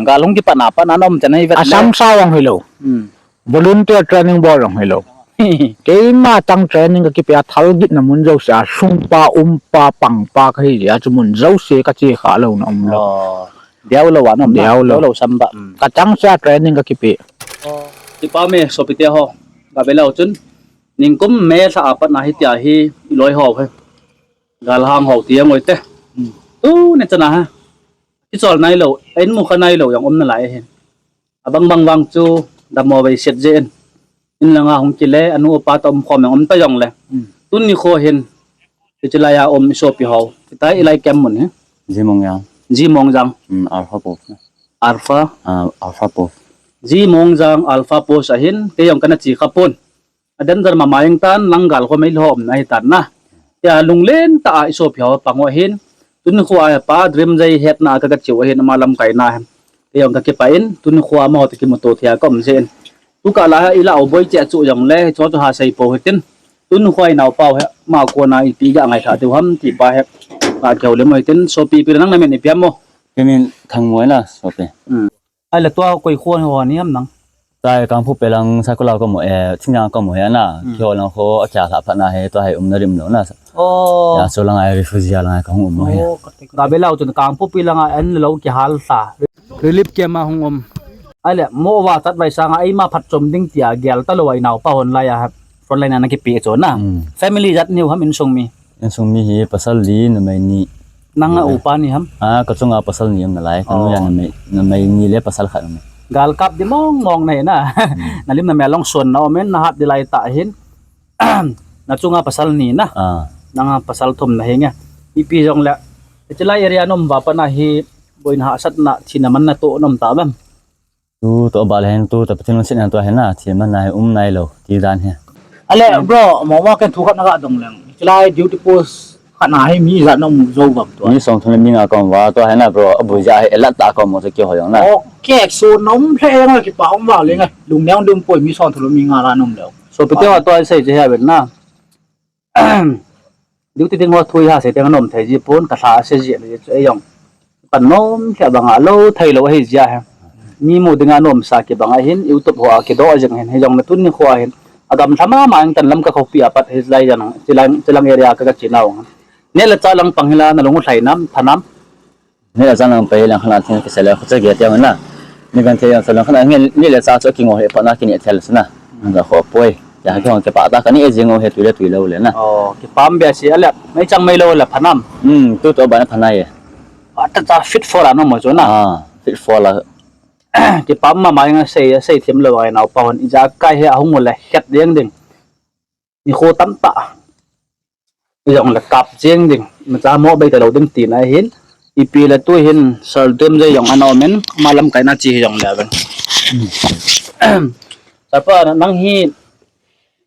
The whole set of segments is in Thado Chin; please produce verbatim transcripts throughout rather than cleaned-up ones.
Gal hung kipat na pat na um chan ahi vet le. Asam sa jong hilou. Hmm. Volunteer training bol jong hilou. Keima tang training kakipe a thal gitna mun jouse a sungpa, umpa, pangpa kahi jeh a chu mun jouse kache kha louna umlou. Oh. Deu lou a na um na. Deu lou. Deu lou sam ba. Hmm. Kachang sa training kakipe. Oh. Kipah e sopite ho. Gabe lou chun. Ningkum May lha a pat na hitia hi iloi ho hi. Gal hang ho ti angoi te. Hmm. Tuni chan a ha. Kichol nailou, in mu kha nailou jong um nalai ahi. Abang bang vang chu dammo vei set jeh in. In langa hung kile, anu upa toh um khom jong um ta jongle. Hmm. Tuni kho hin, hiche laiya um isopi ho. Hitia ilai camp mun hi. Jimong jang. Jimong jang. Hmm, Alpha Post. Alpha. Ah, Alpha Post. Jimong jang, Alpha Post ahin, kei jong kana che kha pon. A danger mama jeng tan, lang gal kho mei lhom na hitan na. Tia lunglen tah a isopi ho pang u ahin. Tuni kho a pa Dream Jai hetna a ka, kache u ahin, ama lamkaina hin. Kei jong kakipah in, tuni kho a amaho toh kimuto thei a ka um jeh in. Tu kah la hi ilah u boi cheh chu jongle, hicho chu ha sei pou hitin. Tuni kho a inaopa u hi, ama kona ipi ga ngaithah diu ham ti pa hi. Ka kihoulim u hitin, sopi ipi le nang namin ipi ham mo. Kei min Thangmoi na, sopi. Hmm. Ahile tua koi kho ho ni ham nang? Tua Kangpokpi lang Saikul a ka um u, eh, Thingyang ka um u hi ana. Hmm. Keiho lang kho akihal lha phat na hi, tua hi umna rim lou na. Oh. Ya, chu langa refugee a langa kahung um u hi. Oh, ka te. Gabe lou chun Kangpokpi langa an lou kihal lha. Relief camp a hung um. Ahile, mo va tat vai sanga eima phatchom ding tia gel talou a inaopa hon laiya ha frontline a na kipe chu na. Hmm. Family jat neo ham insung mi? Insung mi hi pasal li, numei ni. Nang a upa ni ham? Ah, ka chunga pasal ni um nalai. Ka nuiya numei, numei ni le pasal khat um. Gal kap di mong mong nahi na. Hmm. Na lim na mel long son na um in, na hat di lai tah hin. Na chunga pasal ni na. Ah. Nang a pasal thum nahi nge. Ipi jongle. Hiche lai area na um uva pat na hi boina hahsatna, thina manna toh na um ta em? Tu toh bal hen tu, ta Pathen lungset hen tu hen na, thil man na hi um nailou, ti dan hi. Ale, bro, mo ma ken thu khat na ga dong leng. Hiche lai duty post khat na hi mi ijat na um jou vem tu. Mi som thum le mi nga ka um uva, tu hen na, bro, aboi jeh a hi, elat tah a ka um u chu keiho jong na. Okay, so na um lheh jeng le kipah um uva leng e. Lungneo dum poi, mi som thum le mi nga la na um leu. Sopi te ho tu asei chu hi a ven na. Duty ding ho thu hi ha sei teng anom thei ji pon, ka lha ase ji le chu ei jong. Pan nom lheh banga lou thei lou ahi jia hi. Mi mu dinga nomsa kibang ahin, YouTube ho a kidoh jing ahin, hijong le tuni kho ahin. Agam lha mama in tan Lamka khopi a pat hi lai jang, chilang, chilang area ka, ka che nau. Neh le chah lang pang hi la, na lung u lhai nam, tha nam. Neh le chah lang pang hi lang khat na thil kisei le, kho che ge tia na. Ni kan thei jong sa lang khat na, neh le chah chu kingo he pa na kine thel sa na. Ga kho poi. Ya, kihong kipah tah, ka neh jing u hi tui le tui lou le na. Oh, kipah beh si ale, meichang mei lou le pha nam. Hmm, tu toh ban pha nai e. Ata cha fit for a na um u chu na. Ah, fit for a. Kipah mama in asei, asei thim lou a inaopa hon. Ijakai hi ahung u le het ding ding. Nikho tamtah. Ijong le kap jeng ding. Macha mo bei ta lou ding tina ahin. Ipi le tu hin Sir Dream Jai jong ana um in, ama lamkaina che hijong le aven. Sir pa, nang hi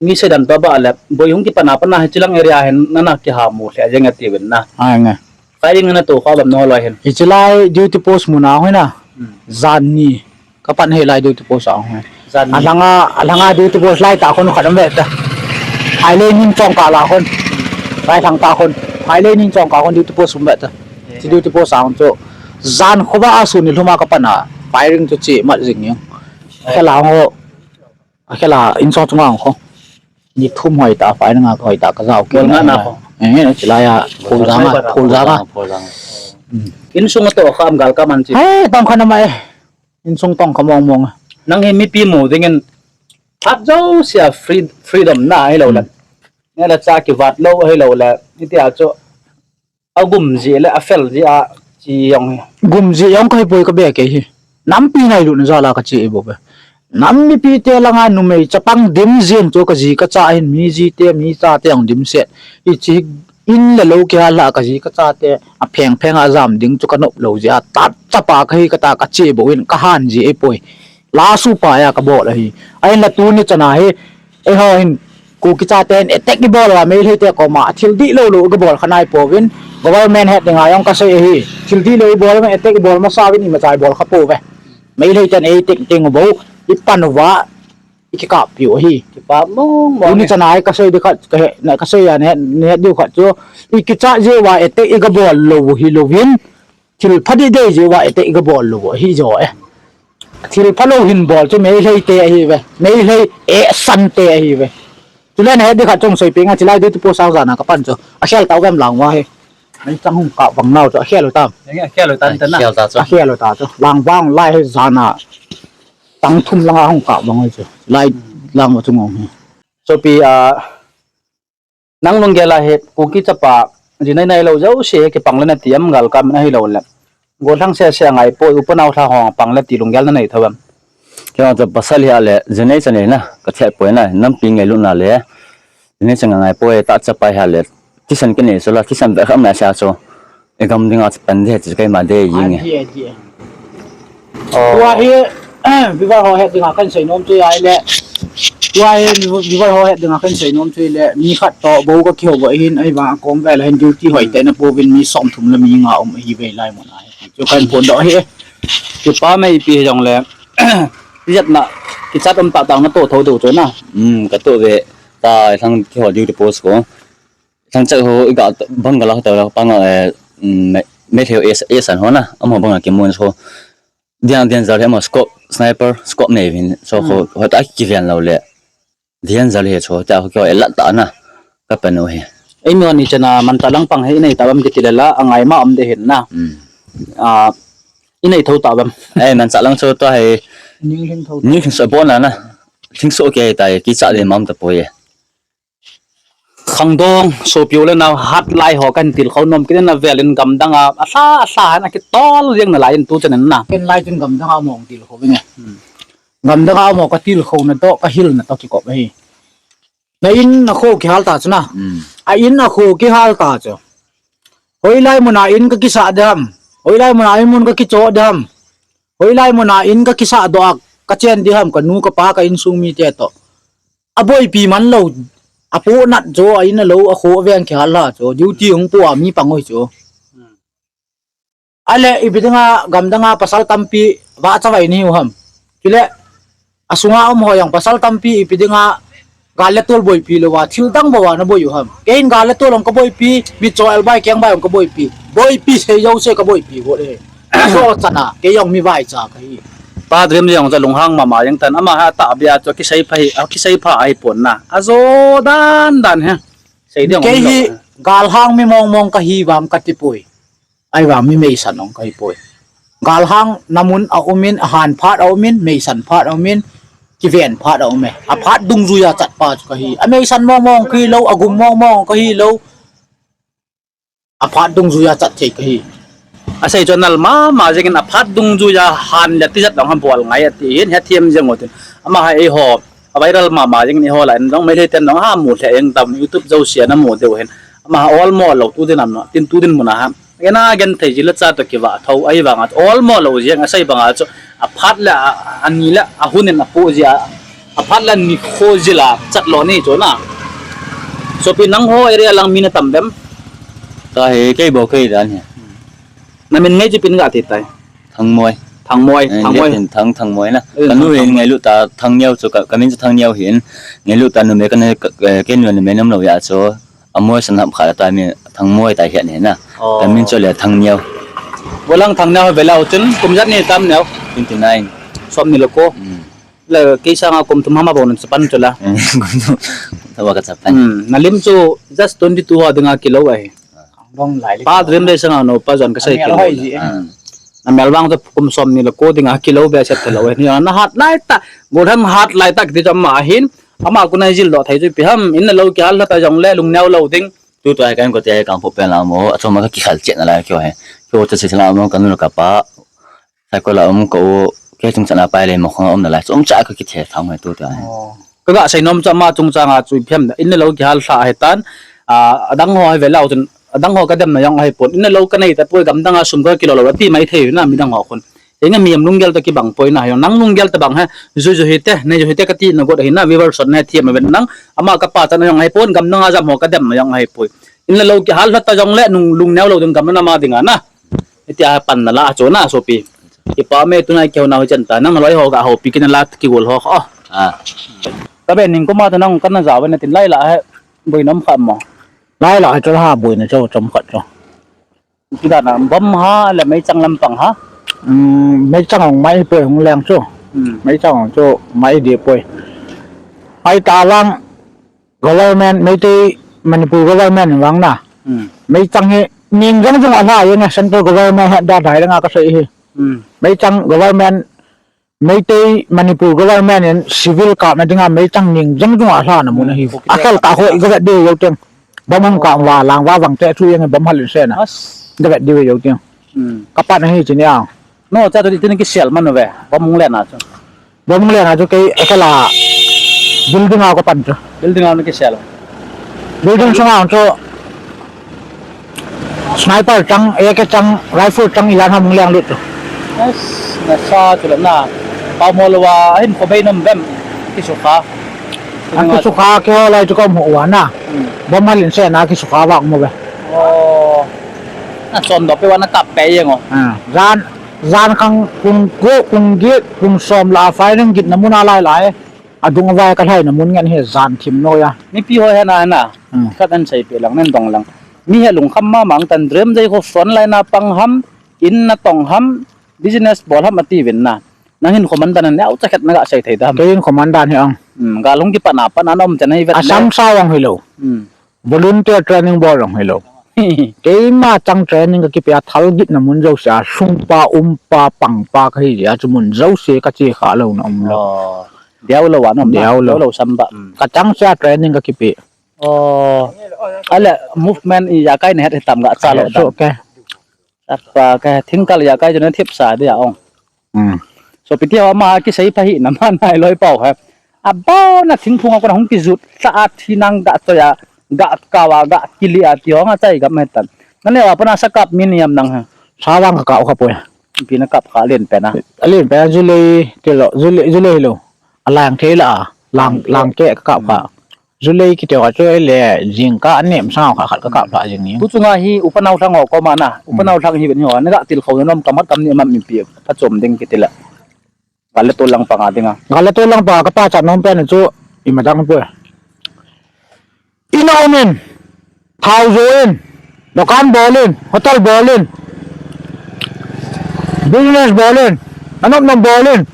mi seidan pa ba le, boi hung kipat na pat na hi chilang area hin nana kiha mu lheh jeng ati uvin na. Ai nge. Firing na to kha bam nalai hin. Hiche lai duty post mun a hoi na. Hmm. Jan ni. Ka pan hi lai duty post a hoi. Jan ni. Alanga, alanga duty post lai tah khon khat um ve ta. Hai le ning chong kah la khon. Lai thang tah khon. Hai le ning chong kah khon duty post um ve ta. Eh. Chi duty post a hon chu. Jan khovah a sun ni lhum a ka pan a. Firing chu che mat jing jeng. Eh. Khe la ho. A khela insung chunga hung kho. Ni thum hoi ta, fai nga hoi ta, ka jao ki. Bol nga na kho. Eh, eh, chilai a, phul jang a, phul jang a. Phul jang a. Hmm. Insung a to kha am gal ka man chi. Hey, tong khan mai. Insung tong kha mong mong. Nang hi mipi mu dingin. Hat jo sia free-, freedom na hi lou la. Hmm. Neh le chah kivat lou hi lou la. Iti a chu. Agum jeh le afel jeh a chi jong hi. Gum jeh jong kahi poi ka be kei hi. Nampi ngailutna jal a ka che bou ve. Nam mipi te langa numei chapang dim jeng chu ka ji ka cha hin mi ji te mi cha te jong dimset. Hichi in le lou kihal a ka ji ka cha te apheng pheng a jam ding chu ka nop lou jeh a tat chapa kahi kati a ka che bou in ka han ji e poi. La su pa a ka bol ahi. Ahin la tuni chan a hi, eiho hin, Kuki chate hin attack i bol uva, Meitei te koma, thil dihlou lou i ga bol kha nai pouvin, government het dinga jong ka sei ahi. Thil dihlou i bol uva, attack i bol masa uvin imacha i bol kha pouve. Meitei ten ei attack teng u bou, i pan uva, i kikap piu ahi. Kipah mong mong. Tuni chan a hi ka sei di khat, ka he, na ka sei a, na het, na het diu khat chu, i kichat jeh uva attack i ga bol lou u hilouvin, Thil pha deh deh jeh uva attack i ga bol lou u ahi jo e. Thil phalou hin bol chu Meitei te ahi ve. Meitei e san te ahi ve. Chule nahet ding khat chu seipeh inge, chulai duty post a jana kapan chu. Akhel tau vem lang uva hi. Meichang hung kap vang nau chu akhel u tam. Akhel u tam tana. Akhel u ta chu. Lang vang lai hi jana. Tang thum langa hung kap vang chu. Lai lang uva chu ngong hi. Sopi a Nang lunggel a hi, Kuki chapa, jinai nailou jouse hi kipang le nati am, galkam in ahilou le. Gollhang sese angai poi, upa nao lha ho pang le ti lunggel nanei thou am. Keima chu pasal hia le, jinai chan le na, kathet poi na, nampi ngailutna le. Jinai chan angai poi, ta chapa hia le. Thisan kinei chu la, thisan ve kham na sa chu. Igam dinga chu pan de, chu keima de jing e. Tua hi, viewer ho het dinga kahin seinom chu ahile. Tua hi, viewer ho het dinga kahin seinom chu ahile. Mi khat toh bou kakihou uva ahin, ahivang a kom vel a hin duty hoitah in apouvin mi somthum le mi nga um ahi ve lai mun a hi. Chu kahin phondoh ahi. Kipa meipi hijongle. Ijat na, kichat um tah tah natoh thou diu chu na. Katoh ve. Ta lhang kihou duty post ko. Thangchak ho iga bang gala ho tala panga, eh, mm, me, me theu es, esan ho na, amaho banga kimun ho. Diang, diang jal he mo scope, sniper, scope nei vin, so ho, ho ta kiven lou le. Diang jal he so, ta ho kio elat ta na, kapan u he. Eimi hon ichana manchah lang pang he, inei ta bam kiti le la, angai ma um de hin na. Mm. Ah, inei thou ta bam. Eh, manchah lang so ta he. Ning hing thou. Ning hing so bona na. Hing so ke ta he, kicha le mam ta poi e. Khangdong, sopi u le nao, hat lai ho kahin tilkhou nom kit in avel in gamdang a, alha, alha, ana kitol jeng nalai in tu chan in na. Ken lai chun gamdang a mong tilkhou vin e. Gamdang a mong katilkhou na toh, kahil na toh kikop ahi. Na in na kho kihal ta chu na. A in a kho kihal ta chu. Hoilai mun a in kakisah dem. Hoilai mun a in mun kakicho dem. Hoilai mun a in kakisah doh a kachen di ham, kanu kapa ka insung mite toh. Aboipi man lou, apoh nat chu, a in a lou, akho veng kihal la chu, duty hung po a mi pang oi chu. Ale, ipi dinga, gamdang a pasal tampi, vahcha vai nahiu ham. Chule, asunga um ho jong pasal tampi, ipi dinga, gal le tol boipi lou va, thil dang bou va naboi u ham. Kei hin gal le tol jong kaboipi, mitcho elbai kengbai jong kaboipi. Boipi sei jouse kaboipi got e. Aso chana, kei jong mi vaicha kahi. Pa Dream jong chu lunghang mama jeng tan, ama ha tahbeh a chu kisei pha hi, kisei pha ahipon na. Ajo dan dan he. Sei ding kei hi, galhang mi mong mong kahi vang kati poi. Ahivang mi meisan jong kahi poi. Galhang na mun a um in, ahan phat a um in, meisan phat a um in, kiven phat a um e. Aphat dungjuia chat pa chu kahi. Ameisan mong mong kahi lou, agum mong mong kahi lou. Aphat dungjuia chat thei kahi. Asei chu anal mama jeng in aphat dungjuia han le tijat dong ham bol ngai ati hin hethem jeng u tin. Ama ha eiho, a viral mama jeng in eiho la in dong Meitei ten dong ha mu lheh jeng tam YouTube jouse a namu diu hin. Ama ha olmo lou tu din am no, tin tu din mun a ha. Gena genthei ji le cha toh kivah thou ahivang a olmo lou jeng asei bang a chu aphat le a, ani le ahun in apoh ji a, aphat le ani kho ji la chat lou ni chu na. Sopi nangho area lang mi natam dem? Tahi kei bou kei dan hi. Namin ngai chu ipi in gati tai? Thangmoi. Thangmoi, eh, Thangmoi. Thang, Thang, Thangmoi na. Kanu hin Thangmoi. Ngailut ta Thangneo chu ka, kamin chu Thangniao hin. Ngailut ta numei kana, ka, eh, kei nu numei nam lou jeh chu. Amoi san hap kha ta mi Thangmoi ta hian hi na. Oh. Kamin chu le Thangniao. Bolang Thangniao ve lou chun kum jat ni tam neo? Twenty nine. Som ni le ko. Mm. Le kei sanga kum thum hama bou na chapan chu la. Kum thum. Thawa ka chapan. Mm. Nalim chu just twenty two ho dinga kilou ahi. Pa Dream le sanga no pa jon kasei kilou. Amel vang chu kum som ni le ko dinga kilou be set thalou ahi. Nahat lai ta. Gollhang hat lai ta kiti chu ama ahin. Ama kona jil doh thei chu ipi ham, in le lou kihal lha ta jongle lungneo lou ding. Tutua hi kan kote hi kan phoh pen la mo, achom a kakikhel chet nalai kio hi. Kio chu sei la mo, kanu le kapa. Saikol a um ka u, kei chungchang a pai le mo khang a um nalai. Chomcha kakithe thang hi tutua hi. Oh. Kaga seinom chu ama chungchang a chu ipi ham, in le lou kihal lha ahi tan. A, adang ho hi ve lou chun, adang ho kademna jong ahipon. In le lou kanei tapoi, gamdang a sum kakilo lou, ati mai thei na midang ho khun. Hinga mihem lunggel toh kibang poi na, hiong nang lunggel toh bang he, jui jui hite, nei jui hite kati na got ahi na, viewers hon na hethem uvin nang, ama kapa chan jong ahipon, gamdang a jam ho kademna jong ahipoi. In le lou kihal lha ta jongle, nung lungneo lou ding gamna ama dinga na. Hitia pan nala a chu na, sopi. Kipa me tunai keu nau chan ta, nang loi ho ga ho pi kin la kigol ho kha. Ah. Kabe ning koma ta nang kana ja ve na tin lai la he, boina um kha mo. Lai la he chu ha boina chu chom khat chu. Kidana bom ha le meichang lampang ha? Um, meichang hung mai poi hung leng chu. Hmm. Meichang chu mai deh poi. Mai ta vang government, Meitei Manipur government vang na. Hmm. Meichang hi ning jong jong a lha jeng e, central government he da dai langa ka sei hi. Hmm. Meichang government, Meitei Manipur government in civil kapna dinga meichang ning jong jong a lhana mun ahi. Hmm. A khel ta ho i ka vet diu jou teng. Bom hung kap va lang va vang te chu jeng bom hal in se na. As. I ka vet diu jou teng. Hmm. Ka pan ahi chi nia. No, cha tu tin kisel man ve. Bom hung le na chu. Bom hung le na chu kei a khel a building a ka pan chu. Building a ni kisel. Building sunga chu sniper chang, A K chang, rifle chang ilan ham hung leng lut chu. Yes, nasa chu le na. Pa mo lo wa hin ko bei nom vem. Kisukha. An kisukha keiho lai chu ka um ho uva na. Hmm. Bom hal in se na kisukha vang mo ve. Oh. Na chom doh pe uva na kap pe jeng o. Ah, jan, jan khang pung ko, pung get, pung som la firing gitna mun a lai lai. Adung a vai ka lhaina mun ngen hi jan thim noi a. Mipi ho hena hena. Hmm. Khat an sei pe lang, nen dong lang. Mi he lungkham mama ang tan, Dremjai ho front line a pang ham, in na tong ham, business bol ham ati uvin na. Nang hin command dan neo cha khat na ga sei thei dam. Kei hin command dan hi ang. Hmm, ga lung kipat na, pat na um chan hi vet. Asam sa vang hi lo. Hmm. Volunteer training bol jong hi lo. Keima chang training ka kipe a, thal gitna mun jouse a, sungpa, umpa, pangpa ka hi jeh a chu mun jouse ka che kha louna um lo. Oh. Deu lo a na um na. Deu lo. Deu lo sam ba. Hmm. Ka chang se a training ka kipe. Oh. Ale movement i jakai na het hitam ga cha lo dam. So, okay. Tapa ka thingkal jakai chu na thip sa dia ong. Hmm. So, piti ho ama kisei pha hi na man nai loi pau he. Abona thingphung a kon hung kijut sa a thi nang ga choi a, ga kau a, ga kili a ti ho nga chai gam he tan. Na neo a pana sa kap min yam nang he. Sa vang ka kau kha poi. Pi na kap kha len pen a. A len pen a July ti lo, July, July lo. A lang thei la a, lang, lang ke ka kap kha. July kiti ho chu le jingkah a nem sang khat khat ka kap lha jing ni. Tu chunga hi Upa Naolhang ho koma na, Upa Naolhang hi ben hi ho, na ga tilkhou na nom kam hat kam ni mam mipi phachom ding kiti la. Gal le tol lang panga dinga. Gal le tol lang panga ka pachat nom pen chu ima dang poi. In a um in, thao jo in, dukan bol in, hotel bol in, business bol in, anop nom bol in.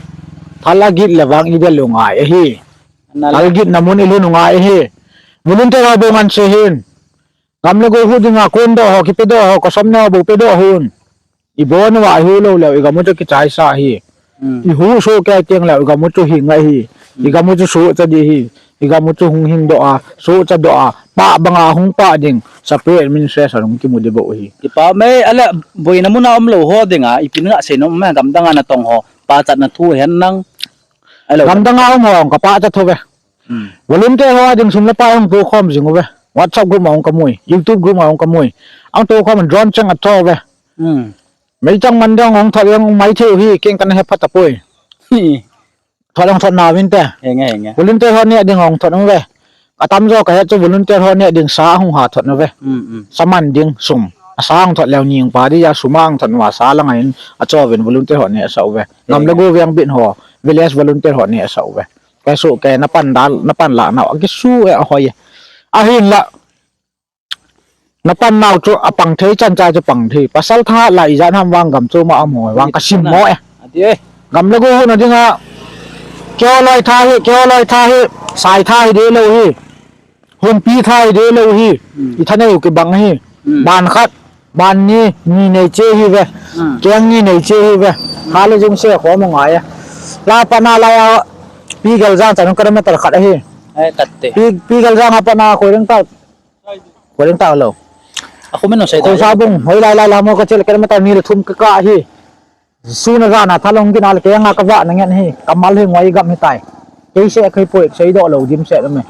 Thal a git le vang i bel u ngai ahi. Thal gitna mun i lhun u ngai ahi. Volunteer ho bou ngan se hin. Gam le go hu dinga kon doh ho, kipe doh ho, kosomna ho bou pe doh hun. I bon uva i hu lou leu, i gam u chu kichaisa hi. Hmm. I hu soh kei teng leu, i gam u chu hing ahi. Hmm. I gam u chu sohcha di hi. I gam u chu hung hing doh a, sohcha doh a, pah banga hung pah ding, separate administration hung kimu di bou hi. Kipa mai, ale, boina muna um lou ho dinga, ipi na sei nom, gamdanga na tong ho, pachatna thu hen nang. Alo. Gamdanga um ho, ka pachat tho ve. Hmm. Volunteer ho a ding sum le pai hung tokhom jing uve. WhatsApp group ma hung kamui, YouTube group ma hung kamui. Ahung tokhom drone cheng a tho uve. Hmm. Meichang man ding hung thot jeng mai thei u hi, keng kana he phat tapoi. Hi. Thot hung thot na vin te. Henge, henge. Volunteer ho neh ding hung thot uve. Ka tamjo ka het chu volunteer ho neh ding sa hung ha thot uve. Hmm, hmm. Sa man ding sum. A sa hung thot leu ning pa di a sum a hung thot uva sa langa in a cho uvin volunteer ho neh sa uve. Henge. Gam le go veng bin ho, village volunteer ho neh sa uve. Ka su ke na pan dal, na pan la nau, a kisu e a hoi. Ahin la, na pan nau chu a pang thei chan cha chu pang thei. Pasal tha la i jan ham vang gam chu ma am hoi, vang ka sim mo e. Ati e. Gam le go hu na dinga, keo loi tha hi, keo loi tha hi, sai tha hi de lo hi. Humpi tha hi de lo hi. Hmm. I thanei u kibang hi. Hmm. Ban khat, ban ni, ni nei che hi ve. Hmm. Keng ni nei che hi ve. Hmm. Kha le jung se khom u ngai e. La pana la ya, Pi Geljang chan kilometer khat ahi. Ai, katte. Pi, Pi Geljang a pana Khoirengtao. Khoirengtao lo. A khu min no sei. Khosa bung, hoi lai lai la mo ka chel kilometer ni le thum ka kah hi. Sun a jan a thalong gin a le keng a ka vah na ngen hi, ka mal hi ngoi gam hi tai. Kei se kei poi sei doh lo dim se me.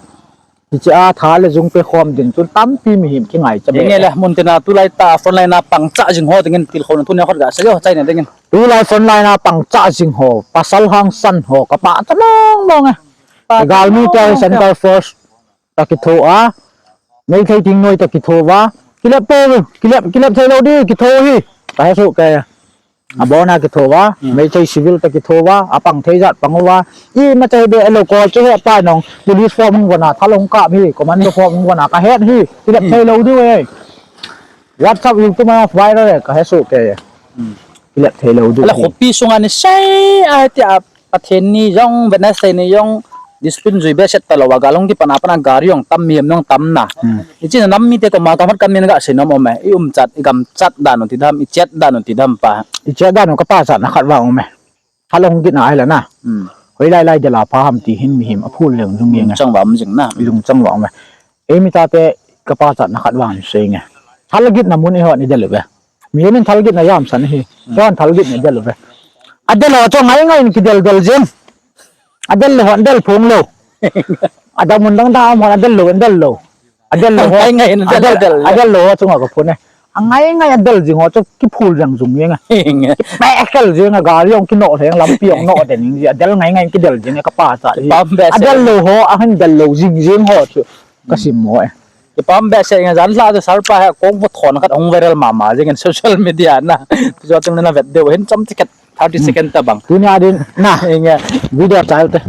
Hiche a tha le jung pe khom ding chun tampi mihem kingai cha be. Nge le mun tina tulai ta front line a pang cha jing ho dingin tilkhouna thu ne khot ga sei ho chai ne dingin. Tulai front line a pang cha jing ho, pasal hangsan ho, ka pachat mong mong e. Galmi te hi Central Force ta kitho a, Meitei ting noi ta kitho va, kilep po, kilep, kilep thei lo di, kitho hi. Ka he su ke. Abona kitho va, hmm, Meitei civil ta kitho va, apang thei jat pang uva. Ima chai be lo ko che he pa nong, police form hung vana, thalong kap hi, commando form hung vana, ka het hi, kilep thei lo di e. WhatsApp, YouTube ma viral e, ka he su ke. Hmm. Kilep thei lo di. Ala khopi sunga ni sei a ti a Pathen ni jong, Wednesday ni jong, discipline jui behseh talou a, gal hung kipan a pat a gari jong tam, mihem jong tam na. Hmm. Hiche nam mite koma kamat kamin gasei nom um e. I umchat, i gamchat dan u ti dam, i chat dan u ti dam pa. I chat dan u kapa chatna khat vang um e. Halong gin a ahile na. Hmm. Hoilai lai del a pha ham ti hin mihem aphul leng jung jeng e. Lungchang va um jing na. Lungchang va um e. Eimi tate kapa chatna khat vang sei nge. Thal gitna mun ihon idel uve. Mihem in thal gitna jamsan ahi. Hmm. Chun thal gitna idel uve. Adel ho chu ngai ngai in kidel del jeng. Adel le hon del phong lou. Adang mun dang dang hon adel lou, adel lou. Adel lou ho. Ngai ngai in adel, adel, adel, adel lou ho chunga kaphun e. Angai ngai adel jing ho chu kiphul jeng jung jeng a. Henge. Kipekhel jeng a, gari jong kinoh lheng, lampi jong noh den jing, adel ngai ngai kidel jeng a kapa cha hi. Kipah behseh. Adel lou ho, ahin del lou jing jeng ho chu kasim mo e. Kipah behseh nge, jan lha chu sir pa hi kong vo thon khat hung viral mama jeng in social media na. Chu chung na vet diu hin chomcha khat thirty second tabang. Tunia din na. Henge. Video chai u te.